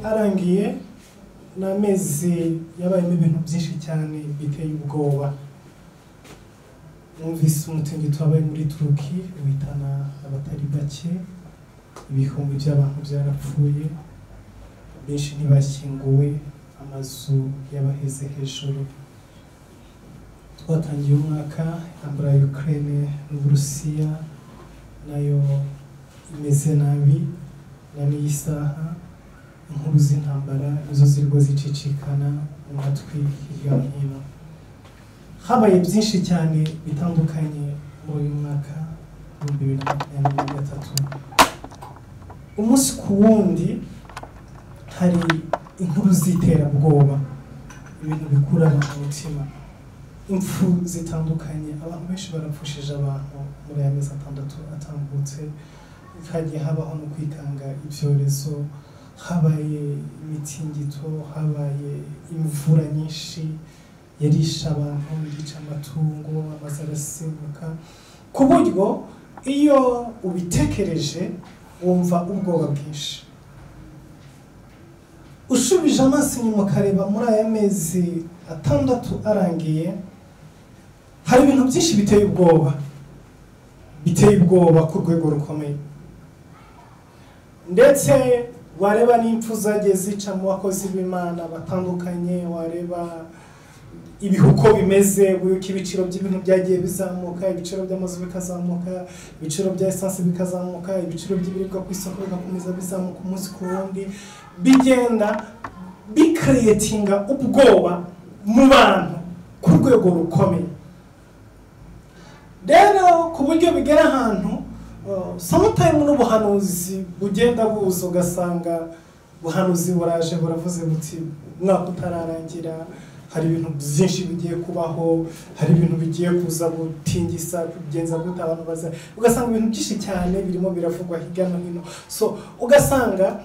Arangiye ni amezi yabayemo ibintu byinshi cyane biteye ubwoba. Numvise umutingito wabaye muri Turuki uhitana abatari bake, ibihumbi by'abantu byarapfuye, benshi ntibashyinguwe, amazu yabaheze hejuru. Twatangiye umwaka intambara ya Ukraine n'Uburusiya nayo imeze nabi, na n'iyi saha inkuru z'intambara nizo zirwa zicicikana mu matwi hirya no hino. Habaye byinshi cyane bitandukanye muri uyu mwaka 2023. Umunsi ku wundi hari inkuru z'iterabwoba, ibintu bikura abantu umutima, impfu zitandukanye, abantu benshi barapfushije abantu muri aya mezi 6 atambutse. Hagiye habaho no kwikanga ibyorezo, habaye imitingito, habaye imvura nyinshi yarisha abantu, yica amatungo, amazu arasenyuka, ku buryo iyo ubitekereje wumva ubwoba bwinshi. Ushubije amaso inyuma ukareba muri aya mezi 6 arangiye, hari ibintu byinshi biteye ubwoba, biteye ubwoba ku rwego rukomeye. Ndetse wareba n'impfu zagiye zica mu bakozi b'Imana batandukanye, wareba ibihuko bimeze, uko ibiciro by'ibintu byagiye bizamuka, ibiciro by'amazu bikazamuka, ibiciro bya essence bikazamuka, ibiciro by'ibiribwa ku isoko bigakomeza bizamuka umunsi ku wundi, bigenda bikreatinga ubwoba mu bantu ku rwego rukomeye. Rero ku buryo bigera ahantu sometimes n'ubuhanuzi bugenda buza, ugasanga buhanuzi buraje buravuze buti umwaka utararangira hari ibintu byinshi bigiye kubaho, hari ibintu bigiye kuza gutingisa, kugenza gute abantu baza, ugasanga ibintu byinshi cyane birimo biravugwa hirya no hino. So ugasanga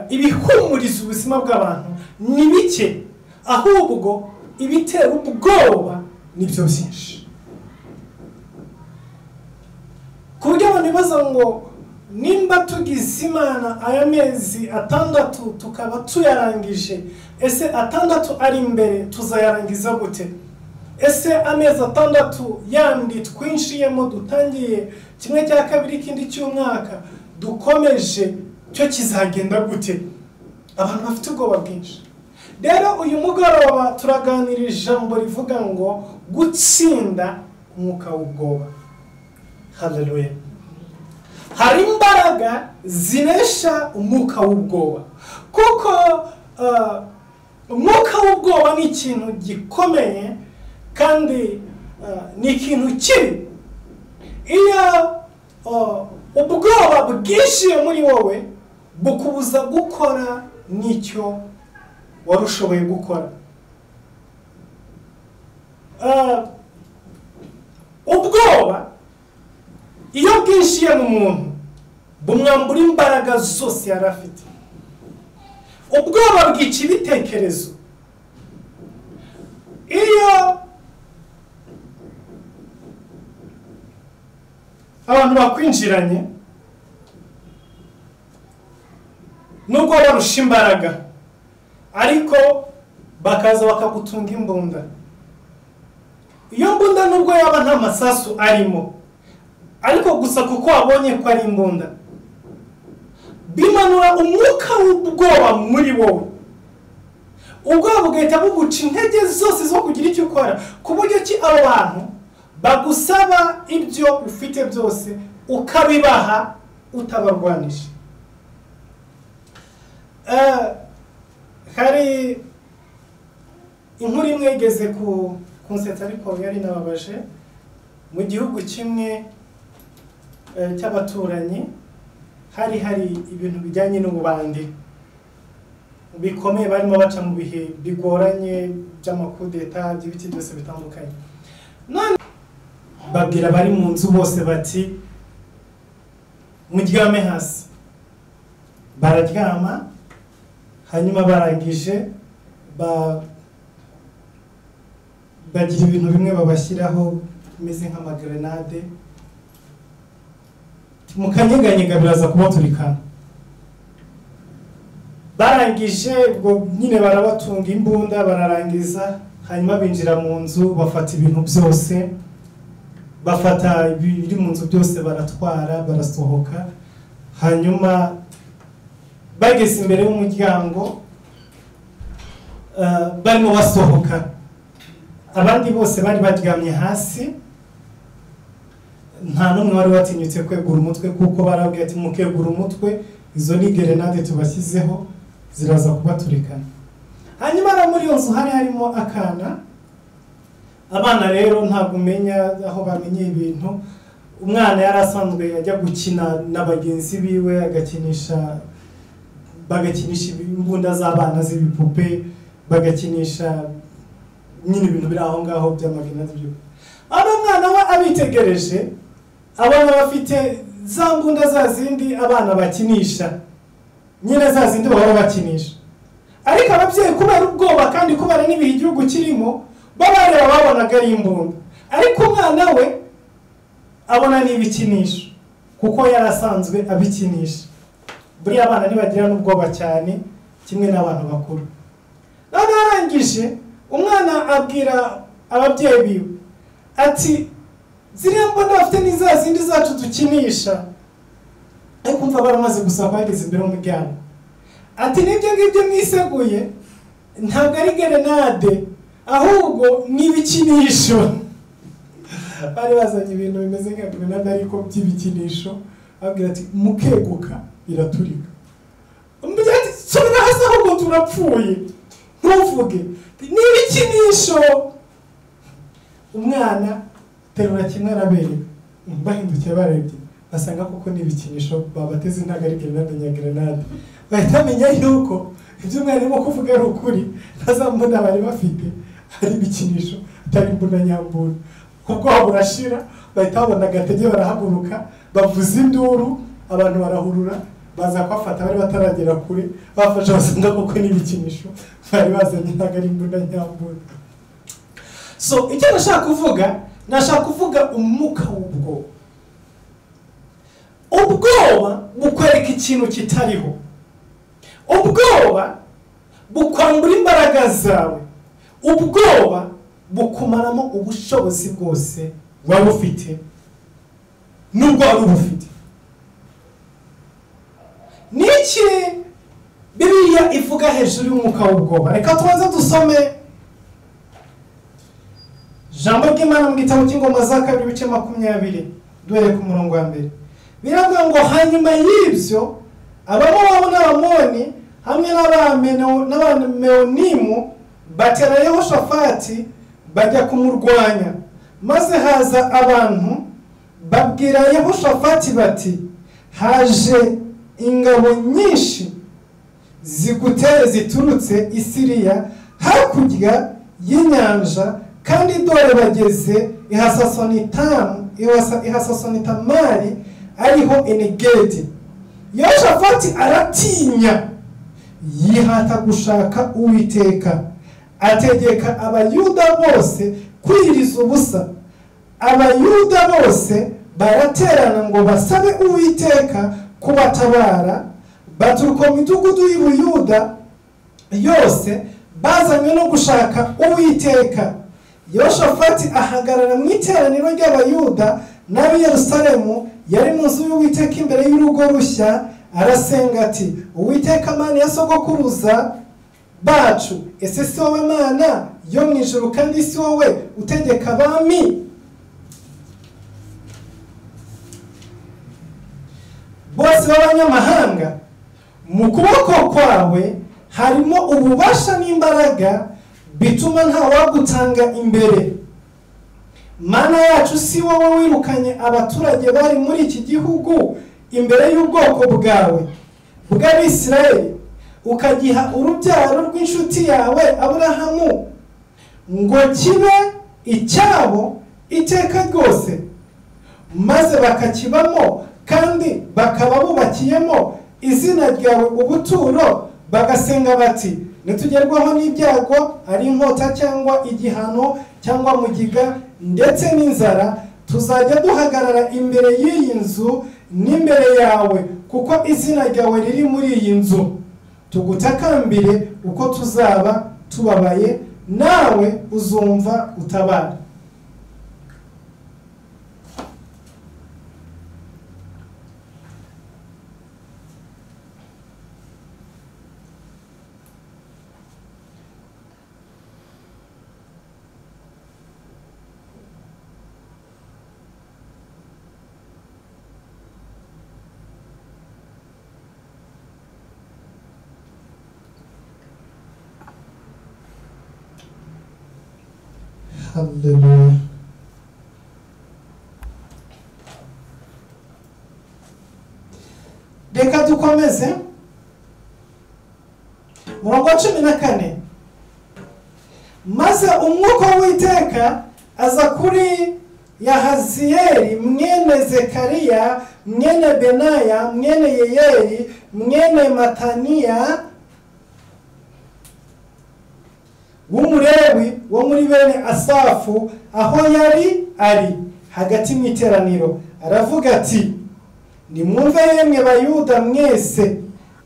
ibihumuriza ubuzima bw'abantu ni bike, ahubwo ibitera ubwoba nibyo byinshi. Ku buryo abantu bibaza ngo nimba tugize Imana aya mezi 6 tukaba tuyarangije, ese 6 ari imbere tuzayarangiza gute? Ese amezi 6 yandi twinjiyemo dutangiye kimwe cya kabiri kindi cy'umwaka dukomeje cyo kizagenda gute? Abantu bafite ubwoba bwinshi. Rero uyu mugoroba turaganira ijambo rivuga ngo gutsinda umwuka w'ubwoba. Haleluya. Hari imbaraga zinesha umwuka w'ubwoba, kuko umwuka w'ubwoba ni ikintu gikomeye kandi ni ikintu kibi. Iyo ubwoba bwishiye muri wowe bukubuza gukora n'icyo wari ushoboye gukora. Ubwoba iyo bwishiye mu muntu bumwambura imbaraga zose yari afite. Ubwoba bwica ibitekerezo. Iyo abantu bakwinjiranye nubwo barusha imbaraga, ariko bakaza bakagutunga imbunda, iyo mbunda nubwo yaba nta masasu arimo, ariko gusa kuko wabonye ko ari imbunda, bimanura umwuka w'ubwoba muri wowe. Ubwoba bugahita buguca intege zose zo kugira icyo ukora, ku buryo ki abo bantu bagusaba ibyo ufite byose ukabibaha utabarwanije. Hari inkuru imwe igeze ku kunsetsa ariko yari nababaje. Mu gihugu kimwe cy'abaturanyi hari ibintu bijyanye n'ububandi bikomeye, barimo baca mu bihe bigoranye by'amakudeta by'ibiti byose bitandukanye. None babwira bari mu nzu bose bati muryame hasi. Bararyama, hanyuma barangije bagira ibintu bimwe babashyiraho bimeze nk'amagrenade, mukanyeganyega biraza kubaturikana. Barangije ubwo nyine barabatunga imbunda, bararangiza, hanyuma binjira mu nzu, bafata ibintu byose, bafata ibiri mu nzu byose baratwara, barasohoka. Hanyuma bageze imbere y'umuryango, barimo basohoka, abandi bose bari baryamye hasi, nta n'umwe wari watinyutse kwegura umutwe, kuko barabwiye ati mukegura umutwe izo ni gerenade tubashyizeho ziraza kubaturikana. Hanyuma na muri iyo nzu hari harimo akana. Abana rero ntabwo umenya aho bamenye ibintu. Umwana yari asanzwe ajya gukina na bagenzi biwe, agakinisha, bagakinisha imbunda z'abana z'ibipupe, bagakinisha nyine ibintu biri aho ngaho by'amagenade byo. Aba mwana we abitegereje, abana bafite za mbunda za zindi abana bakinisha, nyine za zindi bahora bakinisha. Ariko ababyeyi kubera ubwoba kandi kubera n'ibihe igihugu kirimo, babareba babonaga ari imbunda, ariko umwana we abona n'ibikinisho kuko yari asanzwe abikinisha. Buriya abana ntibagira n'ubwoba cyane kimwe n'abantu bakuru. None arangije umwana abwira ababyeyi biwe ati ziriya mbunda bafite ni za zindi zacu dukinisha. Ariko umva baramaze gusa bageze imbere y'umuryango, ati nibyo ngibyo mwiseguye ntabwo ari gerenade, ahubwo ni ibikinisho. Bari bazanye ibintu bimeze nka gerenade ariko by'ibikinisho, ababwira ati mukeguka iraturika. Ati subira hasi ahubwo turapfuye, ntuvuge ni ibikinisho. Umwana terura kimwe arabereka, bahindukiye barebye basanga koko ni ibikinisho babateze, ntabwo ari gerenade nyagerenade. Bahita bamenya yuko ibyo umwana arimo kuvuga ari ukuri, nta za mbunda bari bafite ari ibikinisho, atari imbunda nyambunda. Ubwoba burashira, bahita babona agatege barahaguruka, bavuza induru, abantu barahurura, baza kubafata bari bataragera kure, bafashe basanga koko ni ibikinisho bari bazanye, ntabwo ari imbunda nyambunda. So icyo nashaka kuvuga, nashaka kuvuga umwuka w'ubwoba. Ubwoba bukwereka ikintu kitariho. Ubwoba bukwambura imbaraga zawe. Ubwoba bukumaramo ubushobozi bwose waba ufite nubwo wari ubufite. Niki Bibiliya ivuga hejuru y'umwuka w'ubwoba? Reka tubanze dusome Jambo ry'Imana mu gitabo cy'Ingoma za Kabiri ibice 20 duhereye ku murongo wa mbere. Biravuga ngo hanyuma y'ibyo Abamowabu n'Abamoni hamwe n'Abameonimu batera Yehoshafati bajya kumurwanya. Maze haza abantu babwira Yehoshafati bati haje ingabo nyinshi ziguteye ziturutse i Siriya hakurya y'inyanja, kandi dore bageze i Hasasonitamari ariho Enigedi. Yehoshafati aratinya, yihata gushaka Uwiteka, ategeka Abayuda bose kwiriza ubusa. Abayuda bose baraterana ngo basabe Uwiteka kubatabara, baturuka mu midugudu y'Ubuyuda yose bazanywe no gushaka Uwiteka. Yehoshafati ahagarara mu iteraniro ry'Abayuda n'ab'i Yerusalemu, yari mu nzu y'Uwiteka imbere y'urugo rushya, arasenga ati Uwiteka Mana ya sogokuruza bacu, ese si wowe Mana yo mu ijuru kandi si wowe utegeka abami bose b'abanyamahanga? Mu kuboko kwawe harimo ububasha n'imbaraga bituma nta wagutanga imbere. Mana yacu, si wowe wirukanye abaturage bari muri iki gihugu imbere y'ubwoko bwawe bw'Abisirayeli, ukagiha urubyaro rw'inshuti yawe Aburahamu ngo kibe icyabo iteka ryose, maze bakakibamo kandi bakaba bubakiyemo izina ryawe ubuturo, bagasenga bati nitugerwaho n'ibyago, ari inkota cyangwa igihano cyangwa mugiga ndetse n'inzara, tuzajya duhagarara imbere y'iyi nzu n'imbere yawe, kuko izina ryawe riri muri iyi nzu, Tugutakambire uko tuzaba tubabaye, nawe uzumva utabara. Hallelujah. Reka dukomeze murongo wa 14. Maze umwuka w'Uwiteka aza kuri Yahaziyeli mwene Zekariya mwene Benaya mwene Yeyeli mwene Mataniya w'Umulewi wo muri bene Asafu, aho yari ari hagati mu iteraniro, aravuga ati: nimwumve yemwe Bayuda mwese,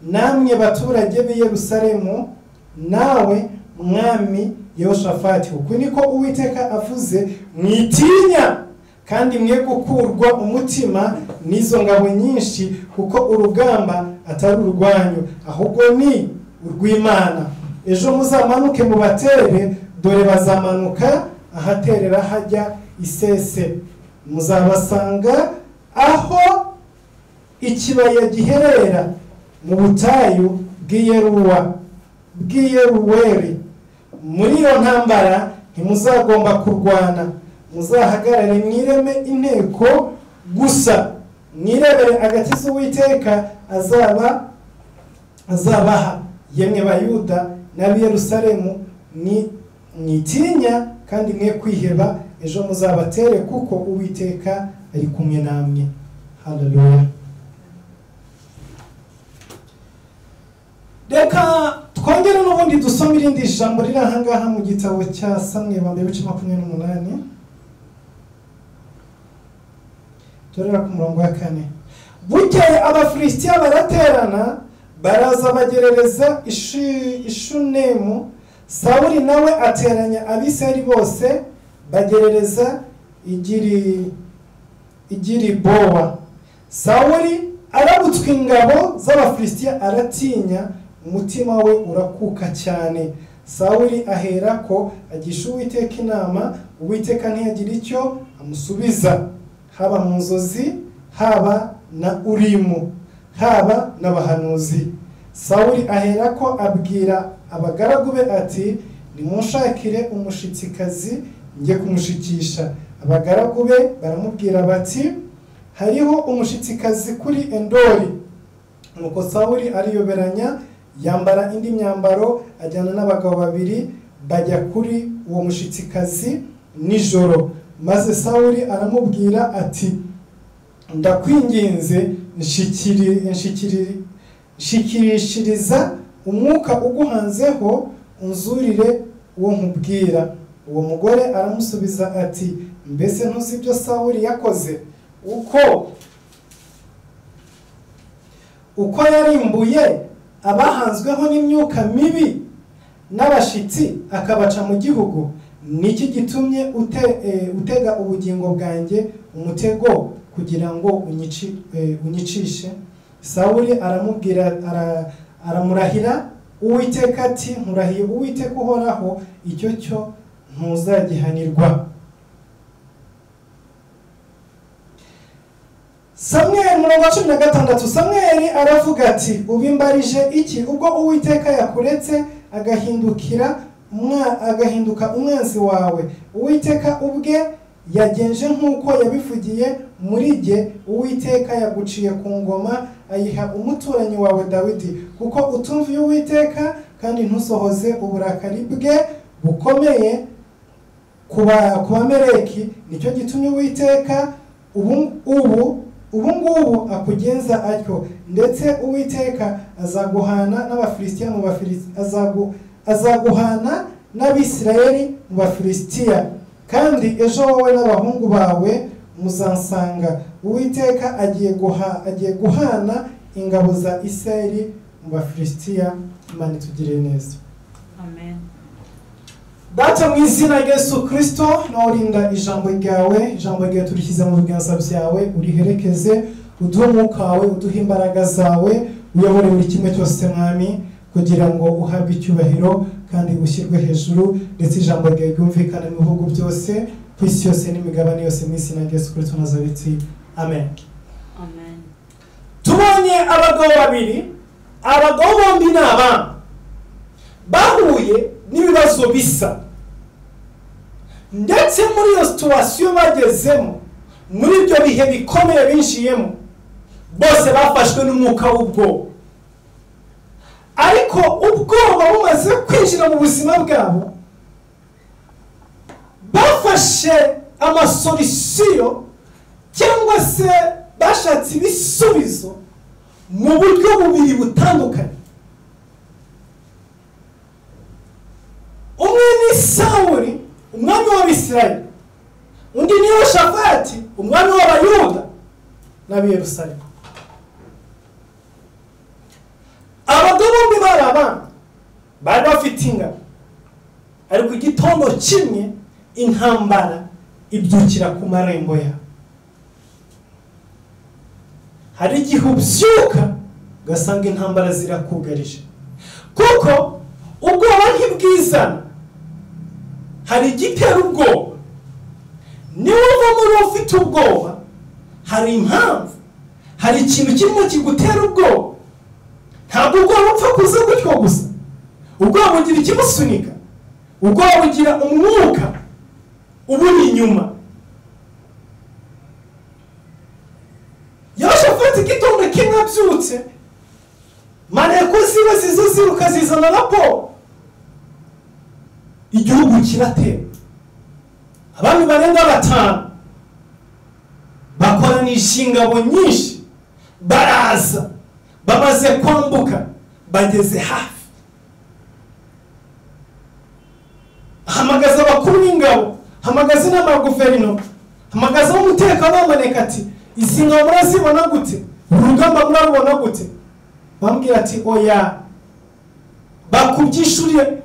namwe baturage b'i Yerusalemu, nawe mwami Yehoshafati, uku niko Uwiteka avuze, mwitinya kandi mwe gukurwa umutima n'izo ngabo nyinshi, kuko urugamba atari urwanyu, ahubwo ni urw'Imana. Ejo muzamanuke mubatere, dore bazamanuka ahaterera hajya isese, muzabasanga aho ikibaya giherera mu butayu bw'iyeruweri. Muri iyo ntambara ntimuzagomba kurwana, muzahagarare mwireme inteko gusa, mwirebere agakiza Uwiteka azabaha. Yemwe Bayuda n'ab'i Yerusalemu, mwitinya kandi mwe kwiheba, ejo muzabatere kuko Uwiteka ari kumwe namwe. Haleluya. Reka twongere n'ubundi dusome irindi jambo riri aha ngaha mu gitabo cya Samweli wa mbere 28, turera ku murongo wa 4. Bukeye Abafilisitiya baraterana, baraza bagerereza Ishunemu. Sawuli nawe ateranya Abisirayeli bose, bagerereza Igiribowa. Sawuli arabutswe ingabo z'Abafilisitiya, aratinya, umutima we urakuka cyane. Sawuli aherako agisha Uwiteka inama, Uwiteka ntiyagira icyo amusubiza, haba mu nzozi, haba na Urimu, haba n'abahanuzi. Sawuli aherako abwira abagaragu be ati: nimunshakire umushitsikazi njye kumushikisha. Abagaragu be baramubwira bati: hariho umushitsikazi kuri Endori. Nuko Sawuli ariyoberanya, yambara indi myambaro, ajyana n'abagabo babiri, bajya kuri uwo mushitsikazi nijoro. Maze Sawuli aramubwira ati: ndakwinginze nshikirishiriza umwuka uguhanzeho, unzurire uwo nkubwira. Uwo mugore aramusubiza ati: mbese ntuzi ibyo Sawuli yakoze, uko yarimbuye abahanzweho n'imyuka mibi n'abashitsi akabaca mu gihugu? Niki gitumye utega ubugingo bwanjye umutego kugira ngo unyicishe? Sawuli aramubwira, aramurahira Uwiteka ati: nkurahiye Uwiteka uhoraho, icyo cyo ntuzagihanirwa. Samweli murongo wa 16. Samweli aravuga ati: ubimbarije iki ubwo Uwiteka yakuretse agahinduka umwanzi wawe? Uwiteka ubwe yagenje nk'uko yabivugiye muri jye. Uwiteka yaguciye ku ngoma ayiha umuturanyi wawe Dawidi, kuko utumviye Uwiteka kandi ntusohoze uburakari bwe bukomeye ku Bamaleki. Nicyo gitumye Uwiteka ubu ngubu akugenza atyo. Ndetse Uwiteka azaguhana n'Abafilisitiya mu azaguhana n'Abisirayeli mu Bafilisitiya, kandi ejo wowe n'abahungu bawe muzansanga. Uwiteka agiye guhana ingabo za Isirayeli mu Bafilisitiya. Imana itugirire neza. Amen. Data, mu izina rya Yesu Kristo, nawe urinda ijambo ryawe, ijambo ryawe turishyize mu biganza byawe, uriherekeze, uduhe umwuka wawe, uduhe imbaraga zawe, uyobore buri kimwe cyose Mwami, kugira ngo uhabwe icyubahiro kandi ushyirwe hejuru, ndetse ijambo ryawe ryumvikane mu bihugu byose, ku isi yose n'imigabane yose, mu izina rya Yesu Kristo Nazareti. Amen. Amen. Tubonye abagabo babiri, abagabo bombi ni abami, bahuye n'ibibazo bisa, ndetse muri iyo situation bagezemo, muri ibyo bihe bikomeye binjiyemo, bose bafashwe n'umwuka w'ubwoba. Ariko ubwoba bumaze kwinjira mu buzima bwabo, bafashe amasolusiyo cyangwa se bashatse ibisubizo mu buryo bubiri butandukanye. Umwe ni Sawuli, umwami w'Abisirayeli, undi ni Yehoshafati, umwami w'Abayuda n'ab'i Yerusalemu. Abagabo bombi bari abana, bari bafite ingabo, ariko igitondo kimwe intambara ibyukira ku marembo yabo. Hari igihe ubyuka ugasanga intambara zirakugarije, kuko ubwoba ntibwizana. Hari igitera ubwoba, niba uva muri ufite ubwoba, hari impamvu, hari ikintu kirimo kigutera ubwoba. Ntabwo ubwoba bupfa kuza gutyo gusa, ubwoba bugira ikimusunika, ubwoba bugira umwuka uburi inyuma. Yehoshafati igitondo kimwe abyutse, maneko ziba ziza ziruka zizana raporo, igihugu kiratera. Abami barenga 5 bakoranisha ingabo nyinshi, baraza, bamaze kwambuka bageze hafi. Hamagaza abakuru b'ingabo, hamagaza inama ya guverinoma, hamagaza umutekano w'amaneka ati izi ngabo murazibona gute? Urugamba murarubona gute? Bambwira ati oya, bakubyishuriye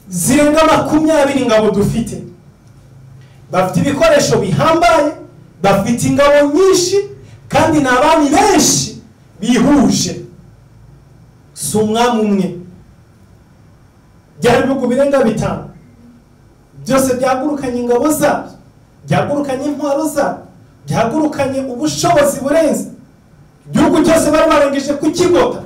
zirenga 20 ingabo dufite, bafite ibikoresho bihambaye, bafite ingabo nyinshi, kandi ni abami benshi bihuje, si umwami umwe. Byari ibihugu birenga 5 byose byagurukanye ingabo zabyo, byagurukanye intwaro zabyo, byagurukanye ubushobozi burenze. Igihugu cyose bari barengeje kukigota.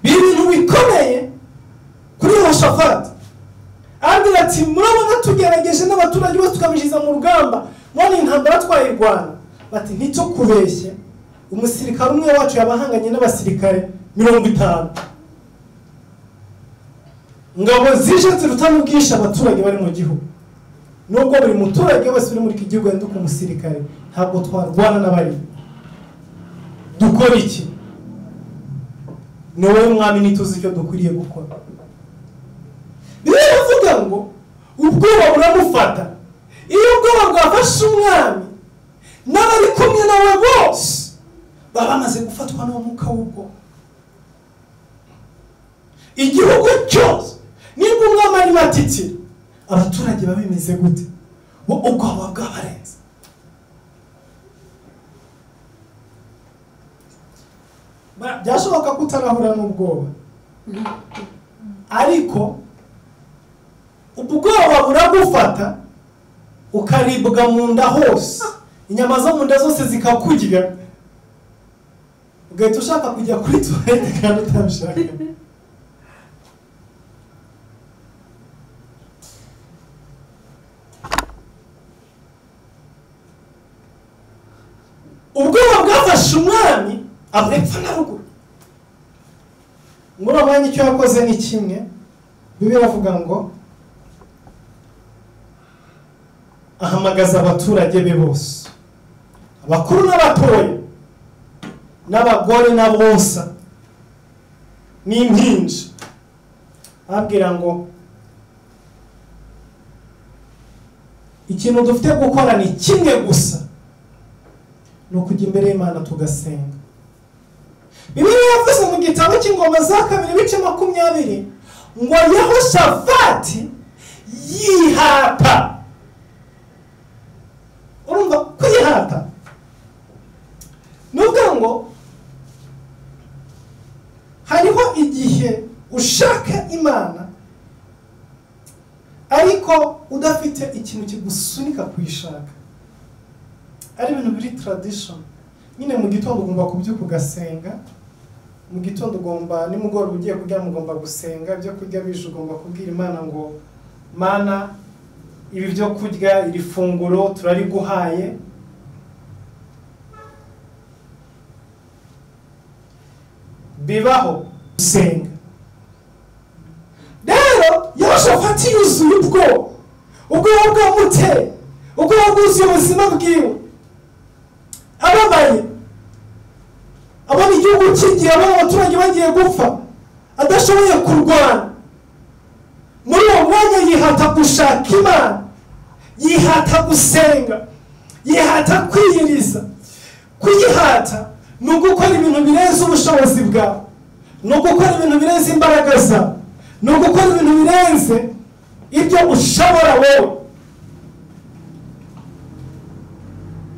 Ibintu bikomeye kuri Yehoshafati. Arabwira ati murabona tugerageje n'abaturage bose tukabishiza mu rugamba, none intambara twayirwana. Bati ntitukubeshye, umusirikare umwe wacu yabahanganye n'abasirikare 50. Ingabo zije ziruta n'ubwinshi abaturage bari mu gihugu. Nubwo buri muturage wese uri muri iki gihugu yanduka umusirikare, ntabwo twarwana n'abari. Dukora iki? Ni wowe mwami, ntituzi icyo dukwiriye gukora. Biravuga ngo ubwoba buramufata. Iyo ubwoba bwafashe umwami n'abari kumwe nawe bose baba bamaze gufatwa n'umwuka w'ubwoba. Igihugu cyose nibwo umwami arimo atitira, abaturage babimeze gute? Bo ubwoba bwabarenze. Byashoboka ko utarahura n'ubwoba, ariko ubwoba buragufata ukaribwa mu nda hose, inyama zo mu nda zose zikakurya, ugahita ushaka kujya kuri toilette kandi utabishaka. Ubwoba bwafashe umwami abepfa na ruguru. Muri uwo mwanya icyo yakoze ni kimwe. Bibiliya iravuga ngo ahamagaza abaturage be bose, abakuru n'abatoya, n'abagore n'abonsa n'impinja, ababwira ngo ikintu dufite gukora ni kimwe gusa, ni ukujya imbere y'Imana tugasenga. Bibiliya yavuze mu gitabo cy'Ingoma za Kabiri ibice 20 ngo Yehoshafati yihata. Urumva kwihata nuvuga ngo hariho igihe ushaka Imana ariko udafite ikintu kigusunika kuyishaka, ari ibintu biri tradition nyine. Mu gitondo ugomba kubyuka ugasenga, mu gitondo ugomba, nimugoroba ugiye kuryama ugomba gusenga, ibyo kurya bije ugomba kubwira Imana ngo Mana ibi byo kurya, iri funguro turariguhaye. Bibaho gusenga. Rero Yehoshafati yuzuye ubwoba, ubwoba bwamuteye, ubwoba bwuzuye ubuzima bwiwe, ababaye, abona igihugu kigiye, abona abaturage bagiye gupfa, adashoboye kurwana. Muri uwo mwanya yihata gushaka Imana, yihata gusenga, yihata kwiyiriza. Kwihata ni ugukora ibintu birenze ubushobozi bwawe, ni ugukora ibintu birenze imbaraga zawe, ni ugukora ibintu birenze ibyo ushobora wowe,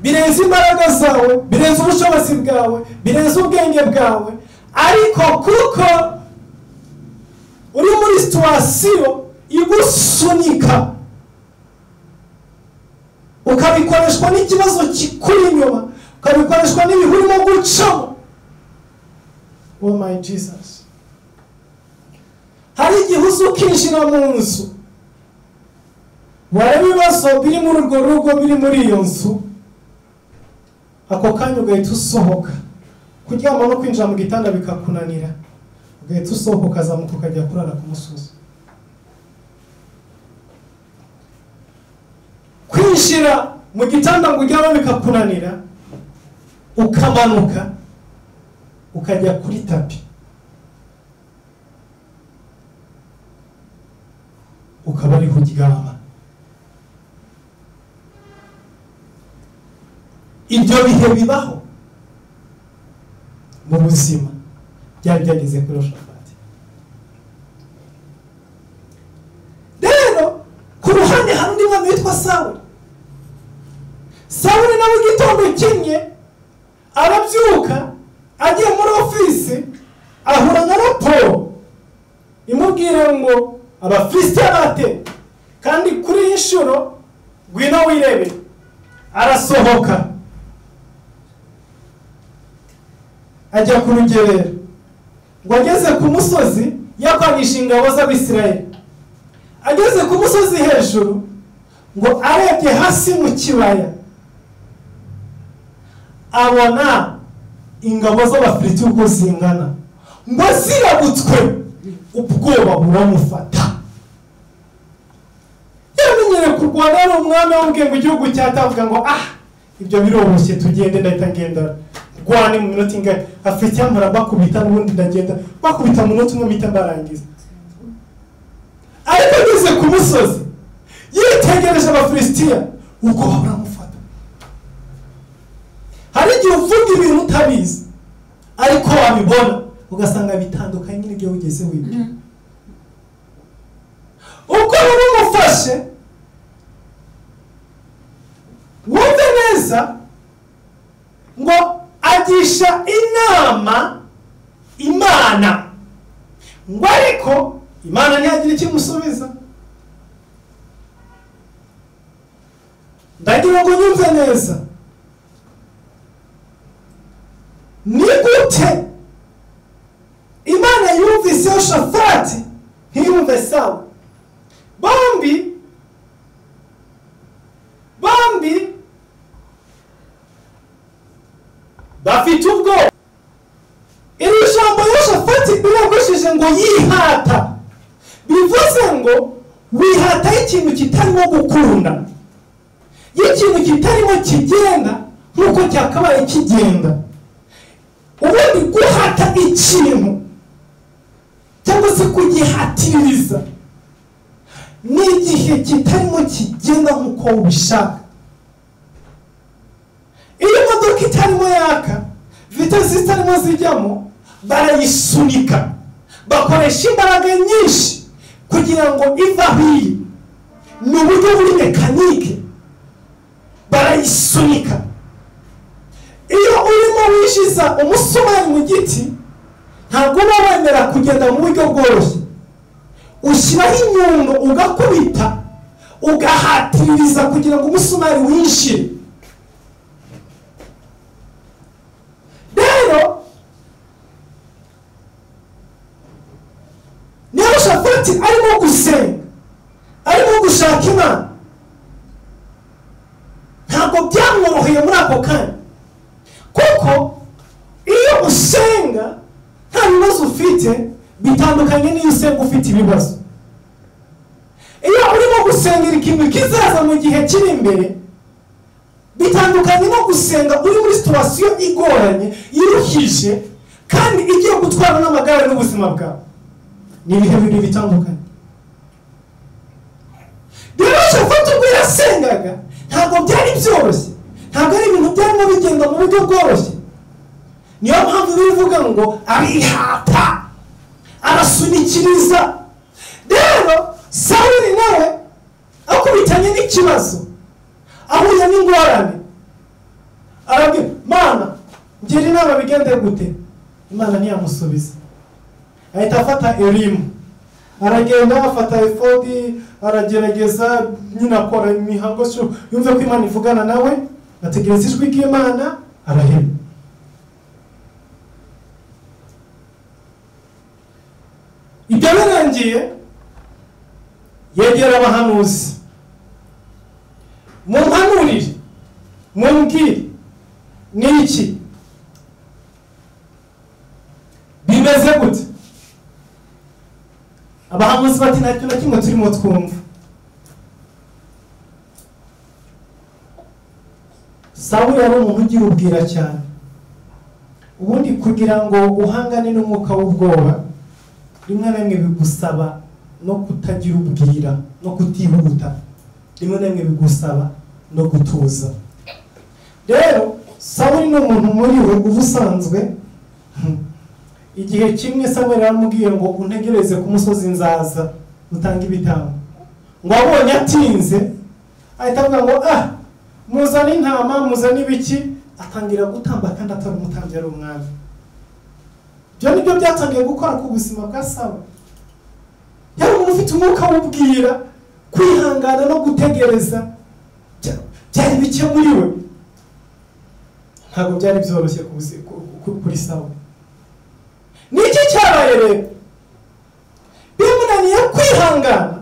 birenze imbaraga zawe, birenze ubushobozi bwawe, birenze ubwenge bwawe. Ariko kuko uri muri situwasiyo igusunika, ukabikoreshwa n'ikibazo kikuri inyuma, ukabikoreshwa n'ibihe urimo gucamo. Oh my Jesus. Hari igihe uza ukinjira mu nzu, wareba ibibazo biri muri urwo rugo, biri muri iyo nzu, ako kanya ugahita usohoka. Kuryama no kwinjira mu gitanda bikakunanira, ugahita usohoka ukazamuka ukajya kurara ku musozi. Kwinjira mu gitanda ngo uryame bikakunanira, ukamanuka ukajya kuri tapi, ukaba ariho uryama. Ibyo bihe bibaho mu buzima, byari byageze kuri Yehoshafati. Rero ku ruhande hari undi mwami witwa Sawuli. Sawuli nawe igitondo kimwe arabyuka agiye muri ofisi, ahura na raporo imubwira ngo Abafilisitiya bate, kandi kuri iyi nshuro ngwino wirebe. Arasohoka ajya ku rugerero, ngo ageze ku musozi yakwanisha ingabo z'Abisirayeli. Ageze ku musozi hejuru, ngo arebye hasi mu kibaya abona ingabo z'Abafilisitiya uko zingana, ngo zirabutswe, ubwoba buramufata. Yamenyere kurwana, ari umwami wamubwiye ngo igihugu cyatavuga ngo ah ibyo biroroshye tugende, ndahita ngenda rwane mu minota ingahe, Abafilisitiya mpora bakubita n'ubundi ndagenda bakubita mu munota umwe mpita mbarangiza. Ariko ageze ku musozi yitegereje Abafilisitiya, ubwoba buramufata. Hari igihe uvuga ibintu utabizi ariko wabibona ugasanga bitandukanye n'ibyo wigeze wibwira. Uko bumufashe, wumve neza ngo agisha inama Imana, ngo ariko Imana ntiyagira ikimusubiza. Ndagira ngo nyumve neza, ni gute Imana yumvise Yehoshafati ntiyumve Sawuli? Bombi bafite ubwoba. Iri jambo Yehoshafati biragushije ngo yihata, bivuze ngo wihata ikintu kitarimo gukunda, ikintu kitarimo kigenda nk'uko cyakabaye kigenda. Ubundi guhata ikintu cyangwa se kugihatiririza ni igihe kitarimo kigenda nk'uko ubishaka. Iyo imodoka itarimo yaka, vitesi zitarimo zijyamo, Barayisunika, bakoresha imbaraga nyinshi kugira ngo ive aho iri. Ni uburyo buri mekanike, barayisunika. Iyo urimo wishiza umusumari mu giti, ntabwo uba wemera kugenda mu buryo bworoshye. Ushyiraho inyundo ugakubita, ugahatiriza kugira ngo umusumari winjire. Rero Yehoshafati arimo gusenga, arimo gushaka Imana, ntabwo byamworoheye muri ako kanya, kuko iyo usenga nta bibazo ufite bitandukanye n'iyo usenga ufite ibibazo. Iyo urimo gusengera ikintu kizaza mu gihe kiri imbere bitandukanye no gusenga uri muri situwasiyo igoranye, iruhije, kandi igiye gutwara n'amagare n'ubuzima bwawe. Ni ibihe bibiri bitandukanye. Rero Yehoshafati ubwo yasengaga ntabwo byari byoroshye, ntabwo ari ibintu byarimo bigenda mu buryo bworoshye. Niyo mpamvu bivuga ngo arihata, arasunikiriza. Rero Sawuli nawe akubitanye n'ikibazo, ahuye n'ingorane, arabwira Mana ngira inama bigende gute? Imana ntiyamusubiza. Ahita afata Elimu, aragenda afata efodi, aragerageza nyine akora imihango yumve ko Imana ivugana nawe, ategereza ijwi ry'Imana, araheba. Ibyo birangiye yegera abahanuzi, mumpanurire, mumbwire ni iki bimeze gute? Abahanuzi bati nta kintu na kimwe turimo twumva. Sawuli yari umuntu ugira ubwira cyane. Ubundi kugira ngo uhangane n'umwuka w'ubwoba, rimwe na rimwe bigusaba no kutagira ubwira, no kutihuta, rimwe na rimwe bigusaba no gutuza. Rero Sawuli ni umuntu muri we ubusanzwe. Igihe kimwe Samweli yaramubwiye ngo untegereze ku musozi nzaza utange ibitambo. Ngo abonye atinze ahita avuga ngo ah, muzane intama, muzane ibiki, atangira gutamba kandi atari umutambyi, ari umwami. Ibyo nibyo byatangiye gukora ku buzima bwa Sawuli. Yari umuntu ufite umwuka w'ubwira, kwihangana no gutegereza byari bike muri we. Ntabwo byari byoroshye kuri Sawuli. Niki cyabaye rero? Bimunaniye kwihangana,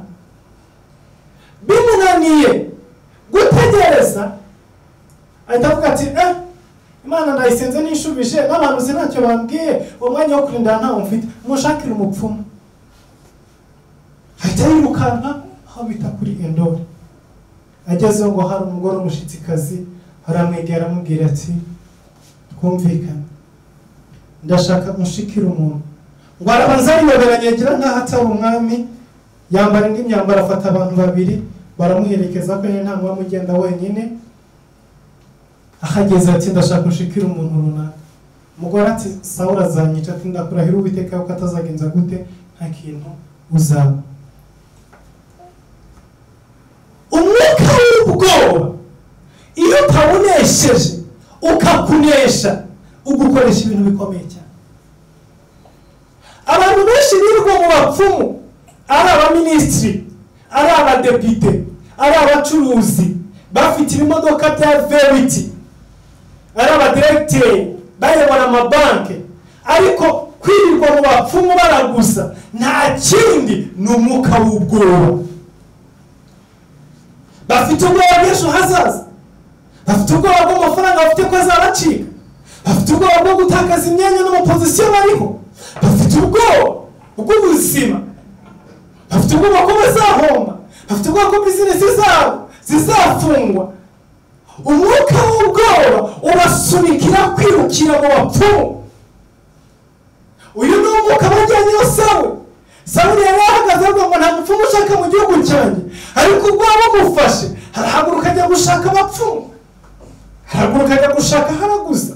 bimunaniye gutegereza, ahita avuga ati Imana ndayisenze nishubije, n'abantu ntacyo bambwiye, uwo mwanya wo kurinda ntawo mfite, mushakire umupfumu. Ahita yirukanka aho bita kuri Endori. Agezeho ngo hari umugore w'umushitsikazi, aramwegera aramubwira ati twumvikane, ndashaka unshikire umuntu. Ngo arabanza ariyoberanya agira nkaho atari umwami, yambara indi myambaro, afata abantu babiri baramuherekeza ko nyine nta mwami ugenda wenyine. Ahageze ati ndashaka unshikire umuntu runaka. Umugore ati Sawuli azanyica, ati ndakurahira Uwiteka yuko atazagenza gute, nta kintu uzaba. Umwuka w'ubwoba iyo utawunesheje ukakunesha, ugukoresha ibintu bikomeye cyane. Abantu benshi birirwa mu bapfumu, ari abaminisitiri, ari abadepite, ari abacuruzi, bafite ibimodoka bya veriti, ari abadiregiteri bayobora amabanki, ariko kwirirwa mu bapfumu baraguza nta kindi, ni umwuka w'ubwoba. Bafite ubwoba bw'ejo hazaza, bafite ubwoba bw'amafaranga bafite ko azabacika, bafite ubwoba bwo gutakaza imyanya n'amapozisiyo bariho, bafite ubwoba bw'ubuzima, bafite ubwoba ko bazahomba, bafite ubwoba ko bizinesi zabo zizafungwa. Umwuka w'ubwoba ubasunikira kwirukira mu bapfumu. Uyu ni umwuka bajyanyeho Sawuli. Sawuli yari ahagaze avuga ngo nta mupfumu ushaka mu gihugu cyanjye, ariko ubwoba bumufashe arahaguruka ajya gushaka abapfumu, arahaguruka ajya gushaka haraguza.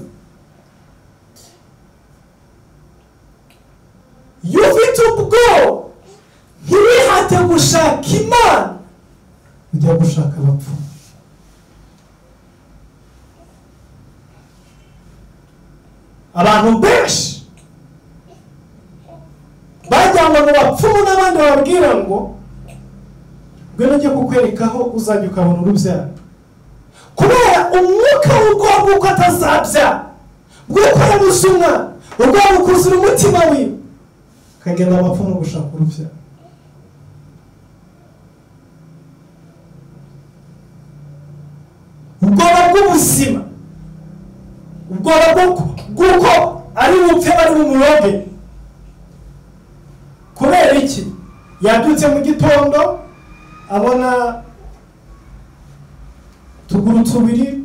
Iyo ufite ubwoba ntiwihate gushaka Imana, ujya gushaka abapfumu. Abantu benshi bajyanwa mu bapfumu n'abandi bababwira ngo ngwino njye kukwereka aho uzajya ukabona urubyaro, kubera umwuka w'ubwoba bw'uko atazabyara, bw'uko yabuze umwana, ubwoba bukuzura umutima wiwe, akagenda abapfumu gushaka urubyaro. Ubwoba bw'ubuzima, ubwoba bw'uko ari bupfe bari bumuroge. Kubera iki? Yabyutse mu gitondo abona tuguru tubiri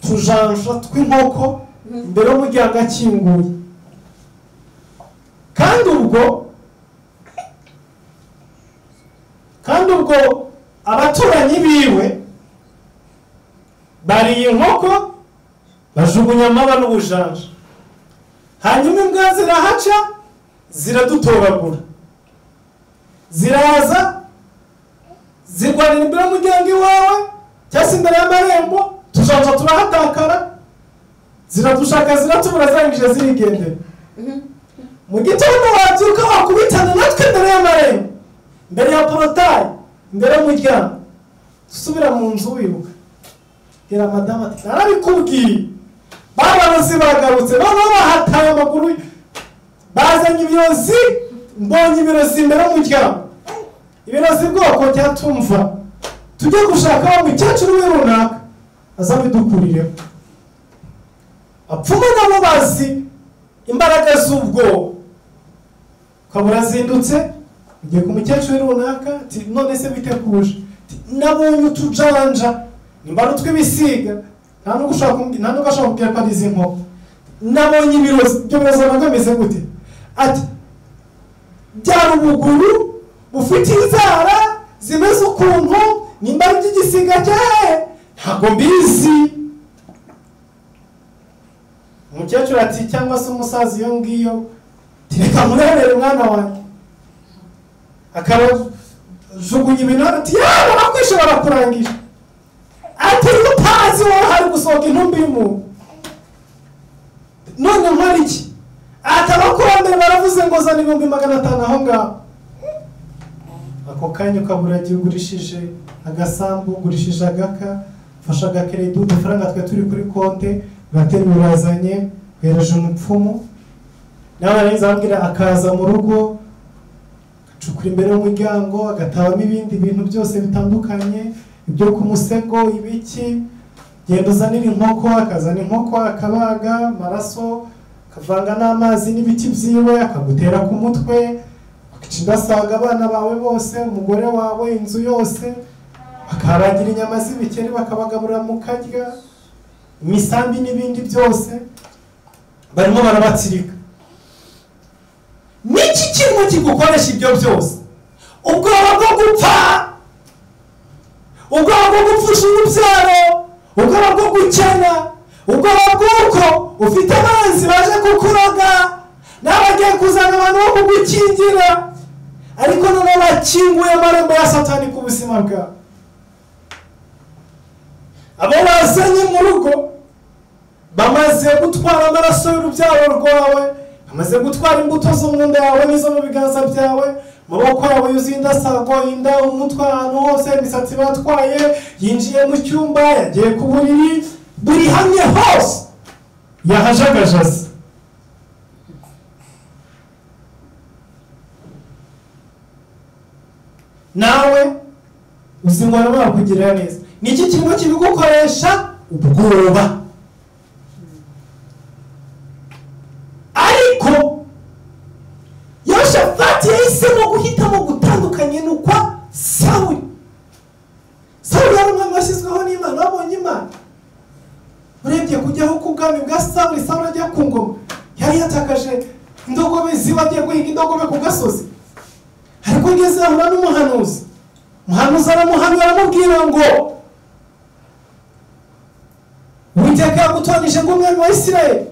tujanja tw'inkoko imbere y'umuryango akinguye, kandi ubwo abaturanyi biwe bariye inkoko bajugunya amaba n'ubujanja, hanyuma imbwa zirahaca ziradutoragura, ziraza zirwanira imbere y'umuryango iwawe cyangwa se imbere y'amarembo, tujanja turahatakara, ziradushaka ziratubura, zirangije zirigendera. Mu gitondo wabyuka wakubitana natwe imbere y'amarembo, imbere ya porotayi, imbere y'umuryango, dusubira mu nzu wibuka. Bwira madamu ati narabikubwiye, babarozi bagarutse, noneho bahataye amaguru, bazanye ibirozi, mbonye ibirozi imbere y'umuryango. Ibirozi bwoko cyatumva, tujye gushaka wa mukecuru we runaka azabidukurireho. Apfumu nabo bazi imbaraga z'ubwoba, ukaba urazindutse ugiye ku mukecuru runaka, ati none se bite kuje? Nabonye utujanja, nimba ari utw'ibisiga, nta nubwo ushobora kumbwira ko ari izi nkoko. Nabonye ibirozi, ibyo birozi nabwo bimeze gute? Ati byari ubuguru bufite inzara zimeze ukuntu, nimba ari iby'igisiga cyahe ntabwo mbizi. Umukecuru ati cyangwa se umusaza iyo ngiyo, reka murebere mwana wanjye. Akabajugunya ibintu ati yewe barakwishe barakurangije, ati utazi wowe hari gusohoka intumbi y'umuntu, none nkora iki? Ati abakurambere baravuze ngo zana 500,000 aho ngaho. Ako kanya ukabura agiye ugurishije agasambu, ugurishije agaka, ufashe agakeredi, udufaranga twe turi kuri konte, ugatera urazanye, uhereje umupfumu, nawe arangiza arambwira akaza mu rugo, agacukura imbere y'umuryango, agatabamo ibindi bintu byose bitandukanye, ibyo ku musego, ibiki, genda uzanira inkoko, akazana inkoko, akabaga amaraso, akavanga n'amazi n'ibiti byiwe, akagutera ku mutwe, indasaga abana bawe bose, umugore wawe, inzu yose, bakaragira inyama z'ibikeri bakabagaburira mukarya, imisambi n'ibindi byose, barimo barabatsirika. Niki kirimo kigukoresha ibyo byose? Ubwoba bwo gupfa, ubwoba bwo gupfusha urubyaro, ubwoba bwo gukena, ubwoba bw'uko ufite abanzi baje kukuroga, n'abagiye kuzana abantu bo kugukingira, ariko noneho bakinguye amarembo ya Satani ku buzima bwawe. Abo bazanye mu rugo bamaze gutwara amaraso y'urubyaro rwawe, bamaze gutwara imbuto zo mu nda yawe n'izo mu biganza byawe, amaboko yawe yuzuye indasago, inda, umutwe, ahantu hose, imisatsi batwaye, yinjiye mu cyumba, yagiye ku buriri, buri hamwe hose yahajagajaze. Nawe uzi ngo barimo barakugirira neza. Niki kirimo kibigukoresha? Ubwoba. Ariko Yehoshafati yahisemo guhitamo gutandukanye n'ukwa Sawuli. Sawuli yari umwami washyizweho n'Imana, wabonye Imana. Urebye kujyaho k'ubwami bwa Sawuli, Sawuli ajya ku ngoma, yari yatakaje indogobe ziwe, agiye guhiga indogobe ku gasozi. Ariko ageze ahura n'umuhanuzi, umuhanuzi aramuhanura aramubwira ngo Uwiteka yagutoranije ngo umwami wa Isirayeli.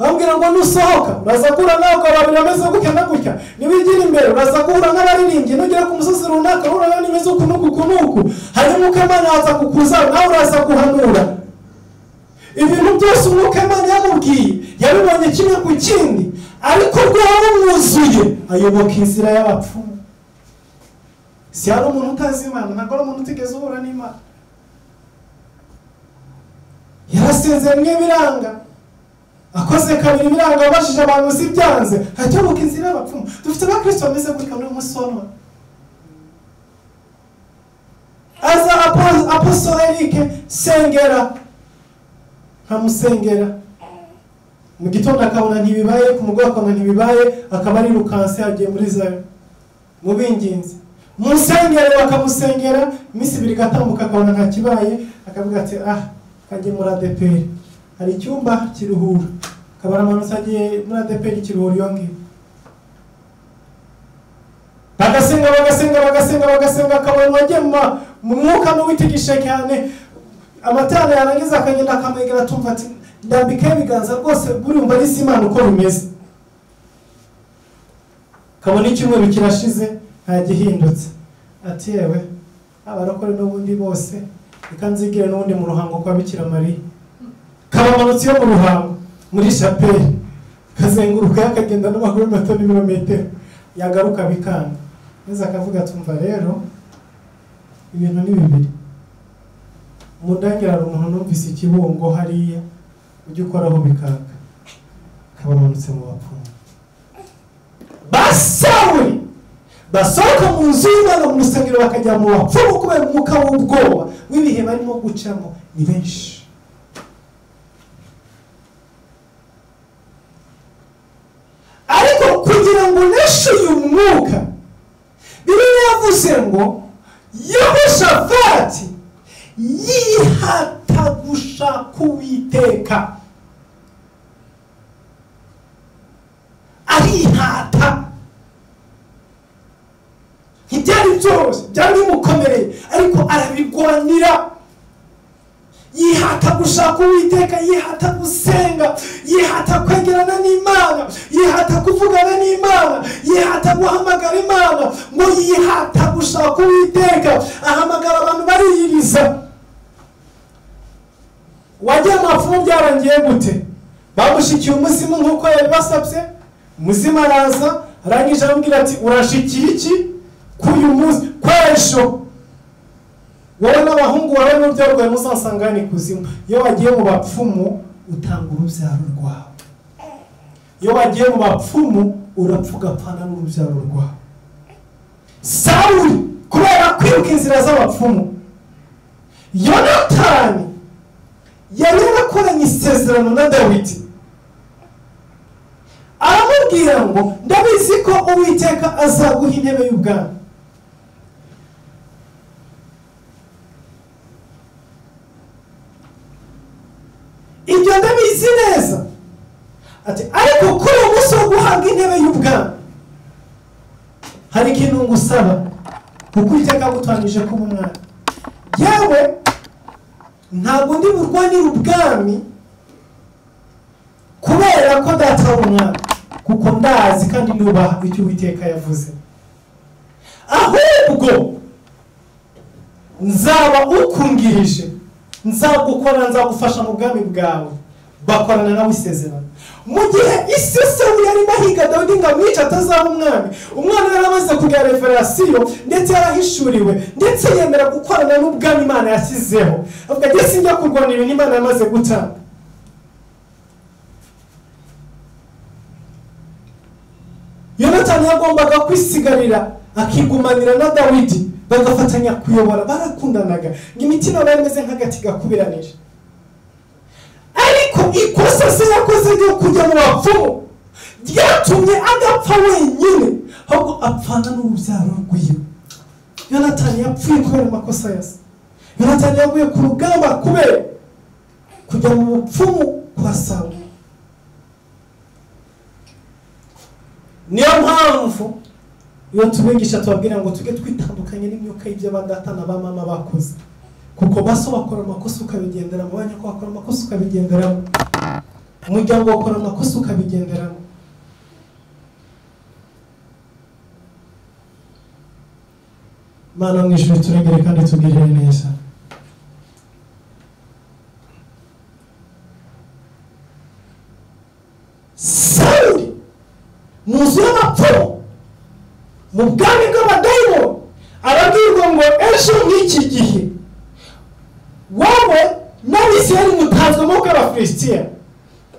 Bambwira ngo nusohoka uraza guhura n'abagabo babiri bameze gutya na gutya, niwigira imbere uraza guhura n'abaririmbyi, nugera ku musozi runaka urabona n'imeze uku n'uku n'uku, hanyuma Umwuka w'Imana aza kukuza nawe uraza guhanura. Ibintu byose Umwuka w'Imana yamubwiye yabibonye kimwe ku kindi, ariko ubwoba bumwuzuye ayoboka inzira y'abapfumu. Si hari umuntu utazi Imana, ntabwo ari umuntu utigeze uhura n'Imana. Yarasenze rimwe biranga, akoze kabiri biranga, abajije abantu zibyanze, ayoboka inzira y'abapfumu. Dufite abakristo bameze gutya muri uyu munsi wa none. Aza Apostle Eric sengera, nkamusengera mu gitondo akabona ntibibaye, ku mugoroba akabona ntibibaye, akaba arirukanse agiye muri Zayo mu binginzi musengere, bakamusengera iminsi ibiri igatambuka akabona nta kibaye, akavuga ati ah kajye muri ADPR hari icyumba kiruhura, akaba aramanutse agiye muri ADPR kiruhura iyo ngiyo. Bagasenga bagasenga bagasenga bagasenga, akabona wagiye mu mwuka n'uwitigishe cyane, amatara yarangiza akagenda akamwegera atumva ati ndambikaho ibiganza rwose burumva ari Imana uko bimeze. Kabona icyumweru kirashize nta gihindutse, ati yewe abarokore n'ubundi bose reka nzigire n'ubundi mu ruhango kwa Bikira Mariya. Kabamanutse yo mu ruhango muri chapelle, kazenguruka akagenda n'amaguru mato n'ibirometero, yagaruka bikanga. Maze akavuga tumva rero ibintu ni bibiri, mudangira umuntu numvise ikibungo hariya ujye ukoraho bikanga. Kabamanutse mu bapfumu. Basawuli basohoka mu nzu y'Imana mu rusengero bakajya mu bapfumu kubera umwuka w'ubwoba w'ibihe barimo gucamo ni benshi. Ariko kugira ngo uneshe uyu mwuka, Bibiliya yavuze ngo Yehoshafati yihata gushaka Uwiteka, arihata. Ntibyari byoroshye, byari bimukomereye, ariko arabirwanira. Yihata gushaka Uwiteka, yihata gusenga, yihata kwegerana n'Imana, yihata kuvugana n'Imana, yihata guhamagara Imana, ngo yihata gushaka Uwiteka, ahamagara abantu bariyiriza. Wagiye amapfumu byarangiye gute? Bamushikiye umuzimu nk'uko yabibasabye, umuzimu araza arangije aramubwira ati urashikira iki k'uyu munsi kw'ejo? Wowe n'abahungu bawe n'urubyaro rwawe muzasanga ni kuzimu. Iyo wagiye mu bapfumu utanga urubyaro rwawe, iyo wagiye mu bapfumu urapfa ugapfana n'urubyaro rwawe. Sawuli kubera kwiruka inzira z'abapfumu, Yonatani yari yarakoranye isezerano na Dawidi, aramubwira ngo ndabizi ko Uwiteka azaguha intebe y'ubwami. Ibyo ndabizi neza, ati ariko kuri uwo munsi wo guhabwa intebe y'ubwami hari ikintu ngusaba, kuko Uwiteka agutoranije kuba umwami. Yewe ntabwo ndi burwanire ubwami kubera ko data ari umwami, kuko ndazi kandi nubaha icyo Uwiteka yavuze, ahubwo nzaba ukungirije, nzagukora, nzagufasha mu bwami bwawe. Bakorana nawe isezerano. Mu gihe isi Sawuli yarimo ahiga Dawidi ngo amwice atazaba umwami, umwana yari amaze kugira revelasiyo ndetse yarahishuriwe, ndetse yemera gukorana n'ubwami Imana yashyizeho. Avuga ati sinjya kurwanira ibintu Imana yamaze gutanga. Yonatani yagombaga kwisigarira akigumanira na Dawidi bagafatanya kuyobora, barakundanaga, ngo imitima bari imeze nk'agati gakubiranije. Ariko ikosa se yakoze ryo kujya mu bapfumu ryatumye adapfa wenyine, ahubwo apfana n'urubyaro rwiwe. Yonatani yapfuye kubera amakosa ya se. Yonatani yaguye ku rugamba kubera kujya mu bupfumu kwa Sawuli. Niyo mpamvu iyo tubigisha tubabwira ngo tujye twitandukanye n'imyuka y'ibyo ba data na ba mama bakoze, kuko baso bakora amakosa ukabigenderamo, ba nyoko bakora amakosa ukabigenderamo. Umuryango ukora amakosa ukabigenderamo. Mana mu ijuru turengere kandi tugirire neza. Sawuli mu nzu y'abapfumu mu bwami bw'abadayimoni arabwirwa ngo ejo nk'iki gihe wowe n'Abisirayeli mutanzwe mu maboko y'Abafilisitiya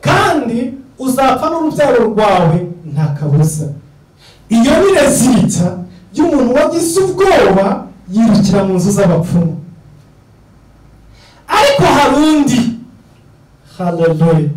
kandi uzapfa n'urubyaro rwawe nta kabuza. Iyo ni rezilita y'umuntu wagize ubwoba yirukira mu nzu z'abapfumu. Ariko hari undi, haleluya,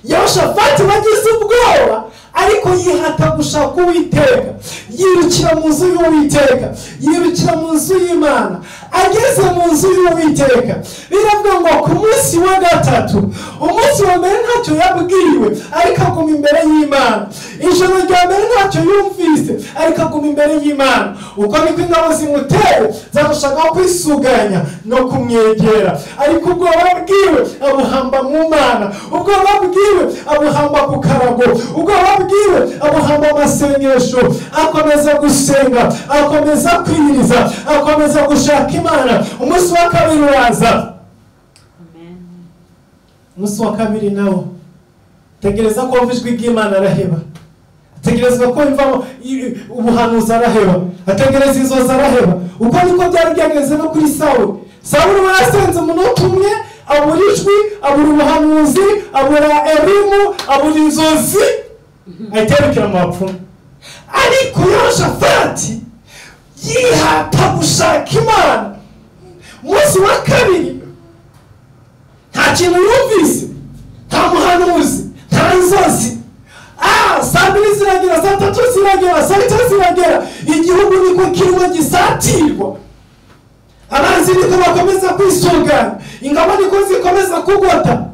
Yehoshafati wagize ubwoba ariko yihata gushaka Uwiteka, yirukira mu nzu y'Uwiteka, yirukira mu nzu y'Imana. Ageze mu nzu y'Uwiteka, biravuga ngo ku munsi wa gatatu, umunsi wa mbere ntacyo yabwiwe ariko aguma imbere y'Imana. Ijoro rya mbere ntacyo yumvise ariko aguma imbere y'Imana. Uko niko ingabo zimuteye zarushagaho kwisuganya no kumwegera, ariko ubwoba bwiwe abuhamba mu Mana, ubwoba bwiwe abuhamba ku karago, ubwoba bwiwe abuhamba amasengesho. Akomeza gusenga, akomeza kwiyiriza, akomeza gushaka Imana. Umunsi wa kabiri uraza. Amen. Umunsi wa kabiri nawo tegereza ko wumva ijwi ry'Imana araheba, ategereza ko wumva ubuhanuzi araheba, ategereza inzozi araheba. Uko niko byari byageze no kuri Sawuli. Sawuli we yasenze umunota umwe, abura ijwi, abura ubuhanuzi, abura elimu, abura inzozi, ahita yirukira mu bapfumu. Ariko Yehoshafati yihata gushaka Imana. Umunsi wa kabiri nta kintu yumvise, nta muhanuzi, nta nzozi. Saa mbiri ziragera, saa tatu ziragera, saa tatu ziragera, igihugu niko kirimo gisatirwa, abanzi niko bakomeza kwisuganya, ingabo niko zikomeza kugota.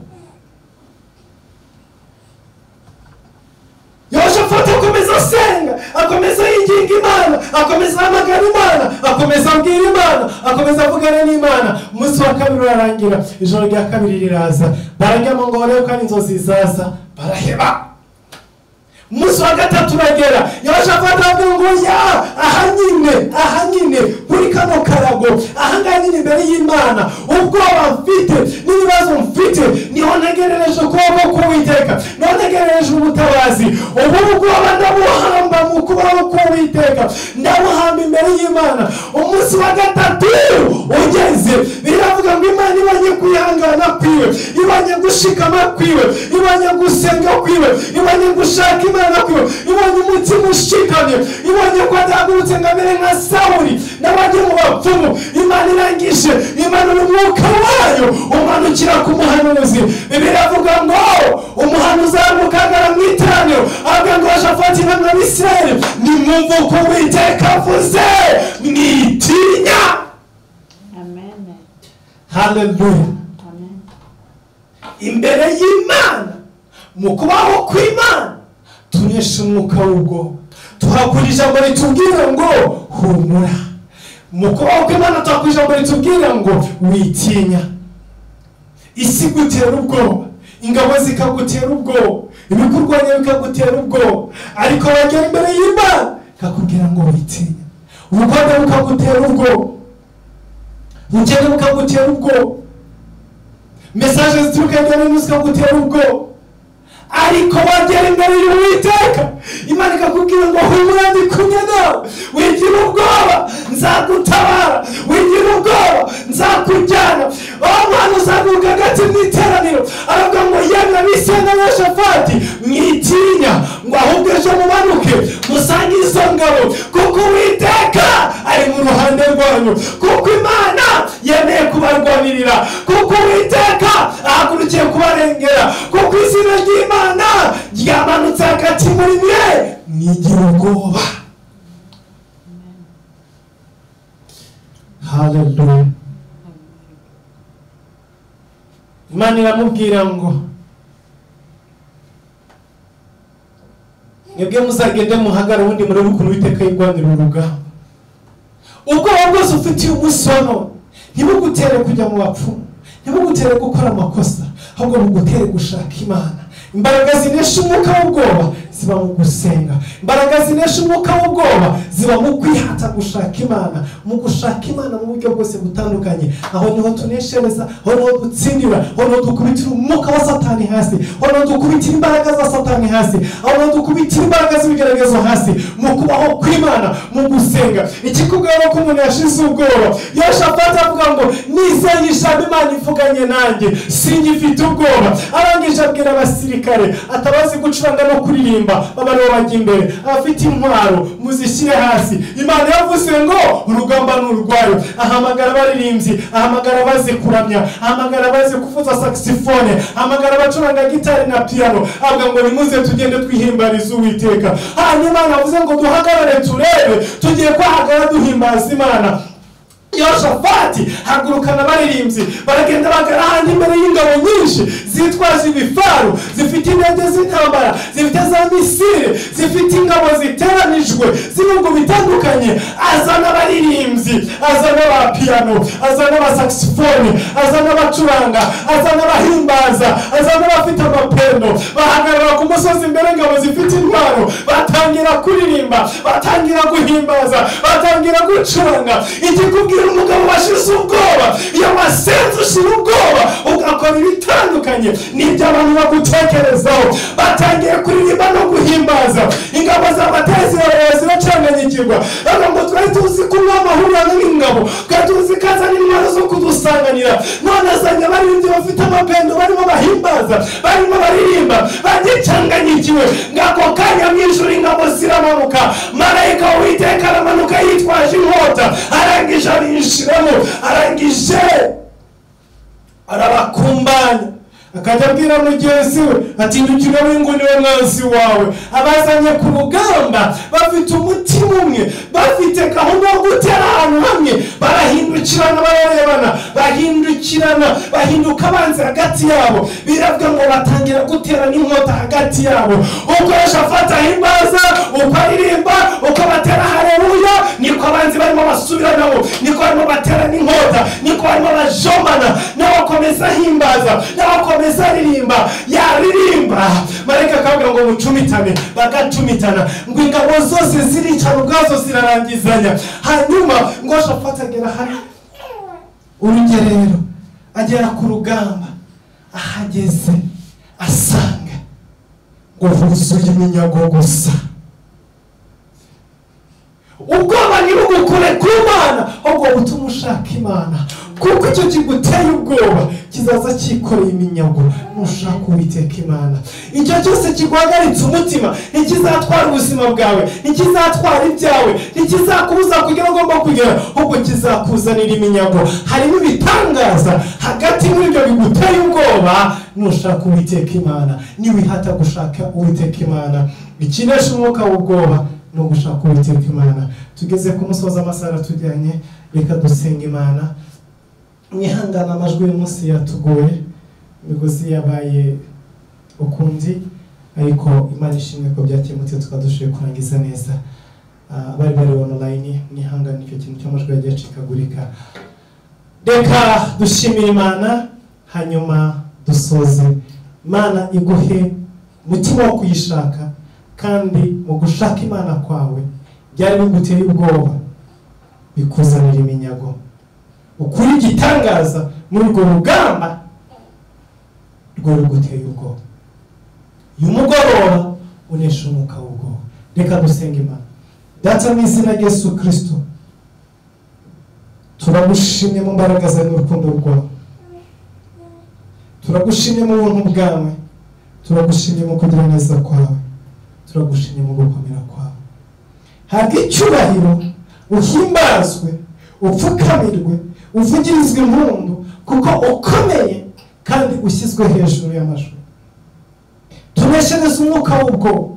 Yehoshafati akomeza asenga, akomeza yinginga Imana, akomeza ahamagara Imana, akomeza abwira Imana, akomeza avugana n'Imana. Umunsi wa kabiri urarangira, ijoro rya kabiri riraza, bararyama ngo barebe ko ari inzozi zaza, baraheba. Umunsi wa gatatu uragera, Yehoshafati aravuga ngo ya aha nyine kuri kano karago, aha ngaha nyine imbere y'Imana, ubwoba mfite n'ibibazo mfite niho ntegerereje ukuboko k'Uwiteka, niho ntegerereje ubutabazi. Ubu bwoba ndabuhamba mu kuboko k'Uwiteka, ndabuhamba imbere y'Imana. Umunsi wa gatatu ugeze, biravuga ngo Imana ibonye kwihangana kwiwe, ibonye gushikama kwiwe, ibonye gusenga kwiwe, ibonye gushaka Imana kwiwe, ibonye umutima ushikamye, ibonye ko adahagurutse ngo amere nka Sawuli n'abajya mu bapfumu. Imana irangije imanura umwuka wayo umanukira ku muhanuzi. Bibiliya iravuga ngo umuhanuzi aramukangara mu iteraniro, avuga ngo Yehoshafati namwe Abisirayeli nimwumve uko Uwiteka avuze, mwitinya. Amen. Haleluya. Amen. Imbere y'Imana, mu kubaho kw'Imana, tunesha umwuka w'ubwoba, tuhakura ijambo ritubwira ngo humura. Mu kubaho kw'Imana tuhakura ijambo ritubwira ngo witinya. Isi igutera ubwoba, ingabo zikagutera ubwoba, ibikurwanya bikagutera ubwoba, ariko wagera imbere y'Imana ikakubwira ngo witinya. Ubukode bukagutera ubwoba, ubukene bukagutera ubwoba, mesaje zituruka hirya no hino zikagutera ubwoba, ariko wagera imbere y'Uwiteka Imana ikakubwira ngo humura ndi kumwe nawe, wigira ubwoba nzagutabara, wigira ubwoba nzakujyana. Umwana uzaguruka hagati mu iteraniro aravuga ngo yemwe Abisirayeli na Yehoshafati mwitinya, ngo ahubwo ejo mumanuke musange izo ngabo, kuko Uwiteka ari mu ruhande rwanyu, kuko Imana yemeye kubarwanirira, kuko Uwiteka ahagurukiye kubarengera, kuko izina ry'Imana ryamanutse hagati muri mwe, mwigira ubwoba. Haleluya. Imana iramubwira ngo mwebwe muzagende muhagare, ubundi murebe ukuntu Uwiteka yirwanira urugamba. Ubwoba bwose ufitiye umunsi wa none ntibugutere kujya mu bapfumu, ntibugutere gukora amakosa, ahubwo bugutere gushaka Imana. Imbaraga zinesha umwuka w'ubwoba ziba mu gusenga. Imbaraga zinesha umwuka w'ubwoba ziba mu kwihata gushaka Imana, mu gushaka Imana mu buryo bwose butandukanye. Aho niho tuneshereza, aho niho dutsindira, aho niho dukubitira umwuka wa Satani hasi, aho niho dukubitira imbaraga za Satani hasi, aho niho dukubitira imbaraga z'ibigeragezo hasi, mu kubaho kw'Imana, mu gusenga. Ikikubwira ko umuntu yashize ubwoba, Yoshafati avuga ngo nizeye ijambo Imana ivuganye nanjye, singifite ubwoba. Arangije abwira abasirikare atabazi gucuranga no kuririmba, baba aribo bajya imbere, abafite intwaro muzishyire hasi. Imana yavuze ngo urugamba ni urwayo. Ahamagara abaririmbyi, ahamagara abazi kuramya, ahamagara abazi kuvuza saxophone, ahamagara abacuranga gitari na piano, avuga ngo nimuze tugende twihimbarize Uwiteka. Hanyuma yavuze ngo duhagarare turebe, tugiye kwahagarara duhimbaza Imana. Yoshafati hagurukana abaririmbyi, baragenda bagara ahandi imbere y'ingabo nyinshi zitwaje ibifaru, zifite indege z'intambara, zifite za misile, zifite ingabo ziteranijwe z'ibihugu bitandukanye. Azana abaririmbyi, azana aba piano, azana aba saxophone, azana abacuranga, azana abahimbaza, azana abafite amapendo. Bahagarara ku musozi imbere y'ingabo zifite intwaro, batangira kuririmba, batangira guhimbaza, batangira gucuranga. Ikikubwira umugabo washize ubwoba, iyo wasenze ushira ubwoba ugakora ibitandukanye n'ibyo abantu bagutekerezaho. Batangiye kuririmba no guhimbaza, ingabo z'abatezi ziracanganyikirwa. Ngo twari tuzi ko umwami ahurira n'ingabo, twari tuzi ko azana intwaro zo kudusanganira, none azanye abaririmbyi bafite amapendo, barimo bahimbaza, barimo baririmba, bagicanganyikiwe. Ngako kanya mu ijuru ingabo ziramanuka, marayika w'Uwiteka aramanuka yitwaje inkota, arangije abinjiramo, arangije arabakumbanya. Akajya abwira mugenzi we ati ndukira w'inguni we mwanzi wawe. Abazanye ku rugamba bafite umutima umwe, bafite gahunda yo gutera ahantu hamwe, barahindukirana, bararebana, bahindukirana, bahinduka abanzi hagati yabo. Biravuga ngo batangira gutera n'inkota hagati yabo. Uko Yoshafati ahimbaza, uko aririmba, uko batera haleluya, niko abanzi barimo basubiranaho, niko barimo batera n'inkota, niko barimo bajomana, n'abakomeza ahimbaza, n'abakomeza aririmba, yaririmba. Marayika akavuga ngo mucumitane, bagacumitana, ngo ingabo zose ziricana ubwazo zirarangizanya. Hanyuma ngo Yoshafati agera hari urugerero, agera ku rugamba, ahageze asanga ngo huzuye iminyago gusa. Ubwoba ntibugukure ku Mana, ahubwo butuma ushaka Imana, kuko icyo kiguteye ubwoba kizaza cyikoreye iminyago nushaka Uwiteka Imana. Icyo cyose kiguhagaritse umutima ntikizatwara ubuzima bwawe, ntikizatwara ibyawe, ntikizakubuza kugera aho ugomba kugera, ahubwo kizakuzanira iminyago. Harimo ibitangaza hagati muri ibyo biguteye ubwoba nushaka Uwiteka Imana. Niwihata gushaka Uwiteka Imana, ikinesha umwuka w'ubwoba no gushaka Uwiteka Imana. Tugeze ku musozi, amasaha tujyanye, reka dusenga Imana. Mwihangana, amajwi y'umunsi yatugoye, imigozi yabaye ukundi, ariko Imana ishimwe ko byakemutse tukadushoboye kurangiza neza. Abari bari online, mwihangane, icyo kintu cy'amajwi yagiye acikagurika. Reka dushimire Imana, hanyuma dusoze. Imana iguhe umutima wo kuyishaka, kandi mu gushaka Imana kwawe byari biguteye ubwoba bikuzanira iminyago. Ukuri igitangaza muri urwo rugamba rwo ruguteye ubwoba. Uyu mugoroba unesha umwuka w'ubwoba. Reka dusenga Imana. Data, mu izina rya Yesu Kristo, turagushimye mu mbaraga zawe n'urukundo rwawe, turagushimye mu buntu bwawe, turagushimye mu kugira neza kwawe, turagushimye mu gukomera kwawe. Habwa icyubahiro, uhimbazwe, upfukamirwe, uvugirizwe impundu, kuko ukomeye kandi ushyizwe hejuru y'amajuru. Tuneshereze umwuka w'ubwoba.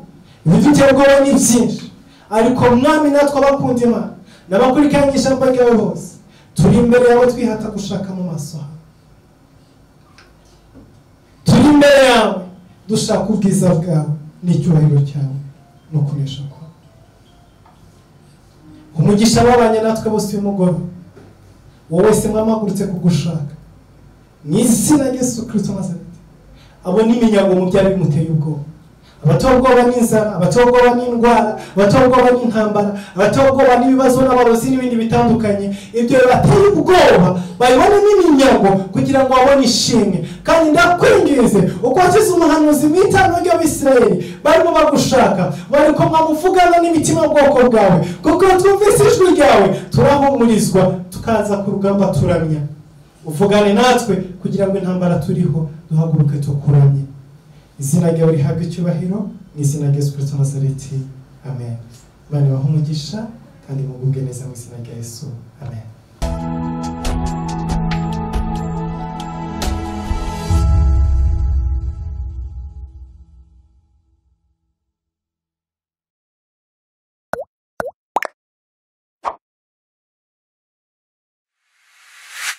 Ibidutera ubwoba ni byinshi, ariko Mwami, natwe abakunda Imana n'abakurikiranye ijambo ryawe bose, turi imbere yawe twihata gushaka mu maso hawe, turi imbere yawe dushaka ubwiza bwawe n'icyubahiro cyawe no kunesha kwawe. Umugisha wabanye natwe bose uyu mugoroba, wowe wese mwamagurutse kugushaka, mu izina rya Yesu Kristo Nazareti. Abona iminyago mu byari bimuteye ubwoba. Abatewe ubwoba n'inzara, abatewe ubwoba n'indwara, abatewe ubwoba n'intambara, abatewe ubwoba n'ibibazo n'abarozi n'ibindi bitandukanye, ibyo bibateye ubwoba babibone n'iminyago kugira ngo babone ishimwe. Kandi ndakwinginze uko wakize umuhanuzi mu itanga ry'Abisirayeli barimo bagushaka, bari ko mwamuvugana n'imitima y'ubwoko bwawe, kuko iyo twumvise ijwi ryawe turahumurizwa, tukaza ku rugamba turamya. Uvugane natwe kugira ngo intambara turiho duhaguruke tukuramye. Izina ryawe rihabwe icyubahiro, mu izina rya Yesu Kristo Nazareti, amen. Imana ibahe umugisha kandi mugubwe neza mu izina rya Yesu, amen.